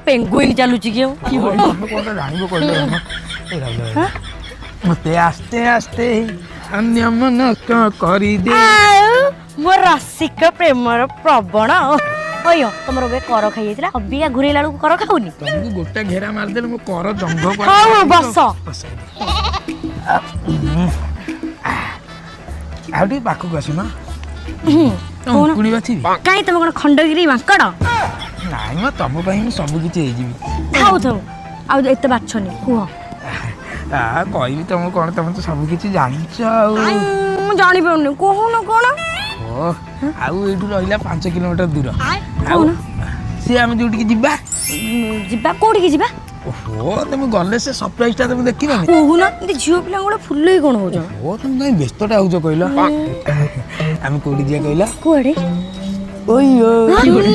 Penguin ଚାଲୁଛି କି ଆଉ? ତମେ କଣଟା ଜାଣିବ କହିଲ? ଏ ରହିଲ, ରହିଲ। ମତେ ଆସ୍ତେ ଆସ୍ତେ ଅନ୍ୟମନସ୍କ କରିଦେ। ଆଉ ମୋ ରସିକ ପ୍ରେମର ପ୍ରବଣ ଅୟ, ତମର ଏବେ କର ଖାଇଯାଇଥିଲା, ଅବିକା ଘୁରେଇଲା ବେଳକୁ କର ଖାଉନି। ତମକୁ ଗୋଟେ ଘେରା ମାରିଦେଲେ ମୋ କର ଜଙ୍ଘ। ହଉ ହଉ, ବସ। ବସ। ଆଉ ଟିକେ ପାଖକୁ ଆସୁନ। କଣ? ଉଙ୍କୁଣି ବାଛିବି। କାଇଁ, ତମେ କଣ ଖଣ୍ଡଗିରି ମାଙ୍କଡ? ନାଇଁ ମ, ତମ ପାଇଁ ମୁଁ ସବୁ କିଛି ହେଇଯିବି। ଥାଉ ଥାଉ, ଆଉ ଏତେ ବାଛନି, କୁହ। ଆ କହିବି ତମକୁ କଣ, ତମେ ତ ସବୁ କିଛି ଜାଣିଛ ଆଉ। ମୁଁ ଜାଣିପାରୁନି, କହୁନ କଣ? ଓ, ଆଉ ଏଇଠୁ ରହିଲା 5 କିଲୋମିଟର ଦୂର ଆଉ କହୁନ। ସିଏ ଆମେ ଯୋଉଠିକି ଯିବା। ଯିବା? କୋଉଠିକି ଯିବା? ଓହୋ, ତମେ ଗଲେ ସେ ସରପ୍ରାଇଜଟା ତମେ ଦେଖିବନି। କହୁନ, ଏମିତି ଝିଅ ପିଲାଙ୍କ ଗୋଟେ ଫୁଲେଇ କଣ ହଉଛ? ଓ, ତମେ କାଇଁ ବ୍ୟସ୍ତଟା ହଉଛ କହିଲ? ଆମେ କୋଉଠି ଯିବା କହିଲ? କୁଆଡେ? ଓଇଓ।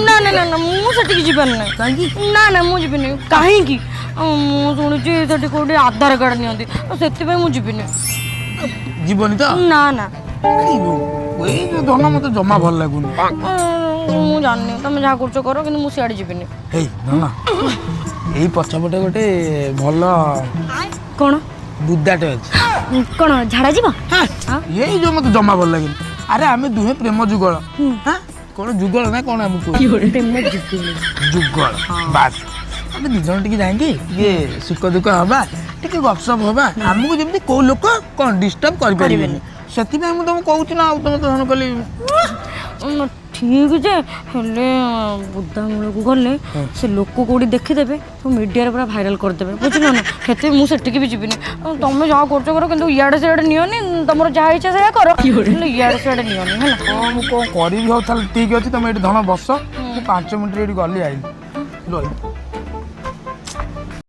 ନା ନା ନା ନା, ମୁଁ ସେଠିକି ଯିବାର ନାହିଁ। କାହିଁକି? ନା ନା, ମୁଁ ଯିବିନି। କାହିଁକି? ମୁଁ ଶୁଣିଛି ସେଠି କୋଉଠି ଆଧାର କାର୍ଡ ନିଅନ୍ତି, ତ ସେଥିପାଇଁ ମୁଁ ଯିବିନି। ଯିବନି ତ? ନା ନା। ଏଇ ଯୋଉ ଧନ, ମତେ ଜମା ଭଲ ଲାଗୁନି। ମୁଁ ଜାଣିନି, ତମେ ଯାହା କରୁଛ କର, କିନ୍ତୁ ମୁଁ ସିଆଡେ ଯିବିନି। ହେଇ ଧନ, ଏଇ ପଛପଟେ ଗୋଟେ ଭଲ କଣ? ବୁଦାଟେ ଅଛି। କଣ, ଝାଡା ଯିବ? ଏଇ ଯୋଉ, ମତେ ଜମା ଭଲ ଲାଗେନି। ଆରେ, ଆମେ ଦୁହେଁ ପ୍ରେମ ଯୁଗଳ। ହାଁ, କଣ ଯୁଗଳ ନା କଣ ଆମକୁ? ପ୍ରେମ ଯୁଗଳ। ଯୁଗଳ, ବାସ୍। ଆମେ ଦି ଜଣ ଟିକେ ଯାଇକି ଟିକେ ସୁଖ ଦୁଃଖ ହବା, ଟିକେ ଗପସପ ହବା। ଆମକୁ ଯେମିତି କୋଉ ଲୋକ କଣ ଡିଷ୍ଟର୍ବ କରିପାରିବେନି, ସେଥିପାଇଁ ମୁଁ ତମକୁ କହୁଛି ନା। ଆଉ ତମେ ତ ଧନ କଲି। ଠିକ ଯେ, ହେଲେ ବୁଦା ମୂଳକୁ ଗଲେ ସେ ଲୋକ କୋଉଠି ଦେଖିଦେବେ, ସବୁ ମିଡ଼ିଆରେ ପୁରା ଭାଇରାଲ କରିଦେବେ, ବୁଝିଲ ନା? ସେଥିପାଇଁ ମୁଁ ସେଠିକି ବି ଯିବିନି। ଆଉ ତମେ ଯାହା କରୁଛ କର, କିନ୍ତୁ ଇଆଡ଼େ ସିଆଡ଼େ ନିଅନି। ତମର ଯାହା ଇଚ୍ଛା ସେଇଆ କର, ହେଲେ ଇଆଡ଼େ ସିଆଡ଼େ ନିଅନି, ହେଲା? ହଁ, ମୁଁ କଣ କରିବି? ହଉ ତାହେଲେ ଠିକ ଅଛି, ତମେ ଏଇଠି ଧନ ବସ, ମୁଁ 5 ମିନିଟ୍ରେ ଏଇଠି ଗଲି ଆଇଲି। ରହିଲି।